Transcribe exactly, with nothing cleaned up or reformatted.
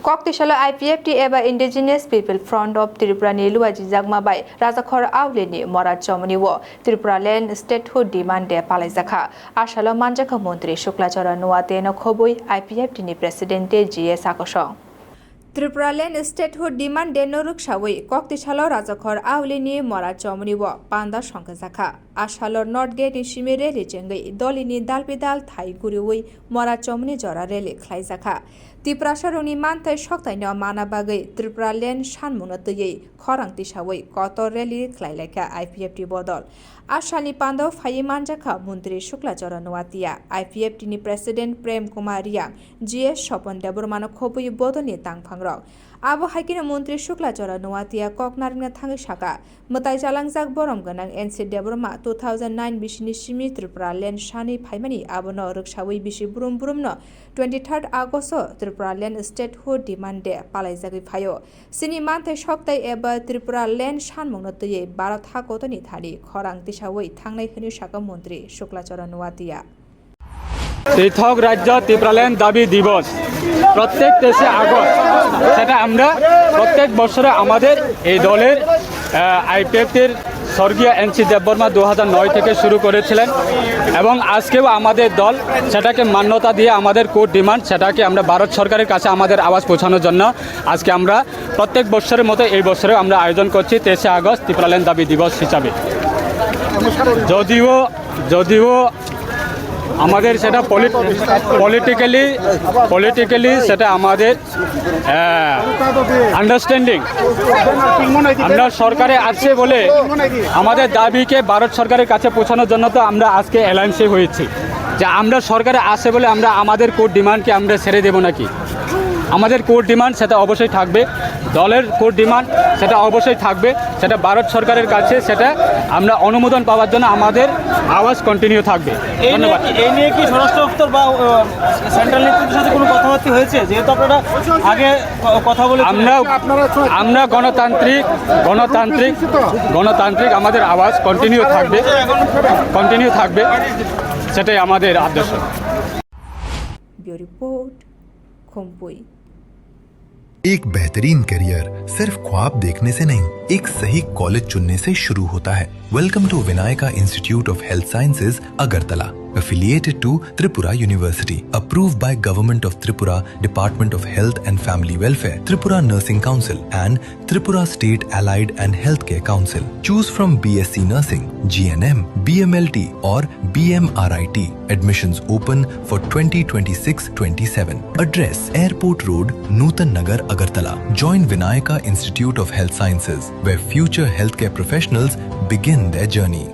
Kok tisalo I P F T eba Indigenous People Front of Tripura ni luajijakma bai Rajakhor Auli ni Mora Chomoni o Tripura Land Statehood Demand Day palaijakha. Asalo manjakha Montri Shukla Chara Nuwatiya no khobwi I P F T ni President tei G S Akosong. Tripura Land Statehood Demand Day no rwksawi kok tisalo Rajakhor Auli ni Mora Chomoni o panda songkhajakha. Asalo North Gate ni simi rally chengwi doli ni dal bidal thai guriwi Mora Chomoni jora rally khlaijakha. Tiprasarokni manthai soktaino mana bagwi Tripura Land sanmungno twiwi khorang tisawi kotor rally khlailaikha I P F T bodol. A salni pandao phaiwi manjakha Montri Shukla Chara Nuwatiya, I P F T ni President Prem Kumar Riang, G S Sopon Debbarmano khobwi bodolni tangphangrok. Abo hai kheno Montri Shukla Chara Nuwatiya kok narwkna thangwi sakha, mwtai chalangjak borom gwnang N C Debbarma two thousand nine bisini simi Tripura Land sanwi phaimani abono rwksawi bisi brum brumno twenty-third August o Tripura Land Statehood Demand Day palaijagwi phaio. Chini manthai soktai eba Tripura Land sanmungno twiwi Bharat ha kotorni thani khorang tisawi thangnai hwnwi sakha Montri Shukla Chara Nuwatiya. পৃথক রাজ্য ত্রিপুরাল্যান্ড দাবি দিবস প্রত্যেক তেইশে আগস্ট, সেটা আমরা প্রত্যেক বছরে আমাদের এই দলের আইপিএফটির স্বর্গীয় এন সি দেববর্মা দু হাজার নয় থেকে শুরু করেছিলেন এবং আজকেও আমাদের দল সেটাকে মান্যতা দিয়ে আমাদের কোর ডিমান্ড, সেটাকে আমরা ভারত সরকারের কাছে আমাদের আওয়াজ পৌঁছানোর জন্য আজকে আমরা প্রত্যেক বছরের মতো এই বছরেও আমরা আয়োজন করছি তেইশে আগস্ট ত্রিপুরাল্যান্ড দাবি দিবস হিসাবে। যদিও যদিও আমাদের সেটা পলিটিক্যালি পলিটিক্যালি সেটা আমাদের আন্ডারস্ট্যান্ডিং, আমরা সরকারে আছে বলে আমাদের দাবিকে ভারত সরকারের কাছে পৌঁছানোর জন্য তো আমরা আজকে অ্যালায়েন্সে হয়েছি, যে আমরা সরকারে আছে বলে আমরা আমাদের কোর ডিমান্ডকে আমরা ছেড়ে দেব নাকি? আমাদের কোর ডিমান্ড সেটা অবশ্যই থাকবে, দলের কোর ডিমান্ড সেটা অবশ্যই থাকবে, সেটা ভারত সরকারের কাছে সেটা আমরা অনুমোদন পাওয়ার জন্য আমাদের আওয়াজ কন্টিনিউ থাকবে। এই নিয়ে ধন্যবাদ। কি, এই নিয়ে কি স্বরাষ্ট্র দপ্তর বা সেন্ট্রাল নেতৃত্বের সাথে কোনো কথাবার্তা হয়েছে? যেহেতু আপনারা আগে ক- কথা বলে আমরা আমরা গণতান্ত্রিক গণতান্ত্রিক গণতান্ত্রিক আমাদের আওয়াজ কন্টিনিউ থাকবে, কন্টিনিউ থাকবে, সেটাই আমাদের আদর্শ। Bureau Report, Khumpui. एक बेहतरीन करियर सिर्फ ख्वाब देखने से नहीं, एक सही कॉलेज चुनने से शुरू होता है। Welcome to Vinayaka Institute of Health Sciences, Agartala, affiliated to Tripura University, approved by Government of Tripura, Department of Health and Family Welfare, Tripura Nursing Council and Tripura State Allied and Healthcare Council. Choose from B S C Nursing, G N M, B M L T or B M R I T. Admissions open for twenty twenty-six twenty-seven. Address: Airport Road, Nutan Nagar, Agartala. Join Vinayaka Institute of Health Sciences, where future healthcare professionals begin their journey.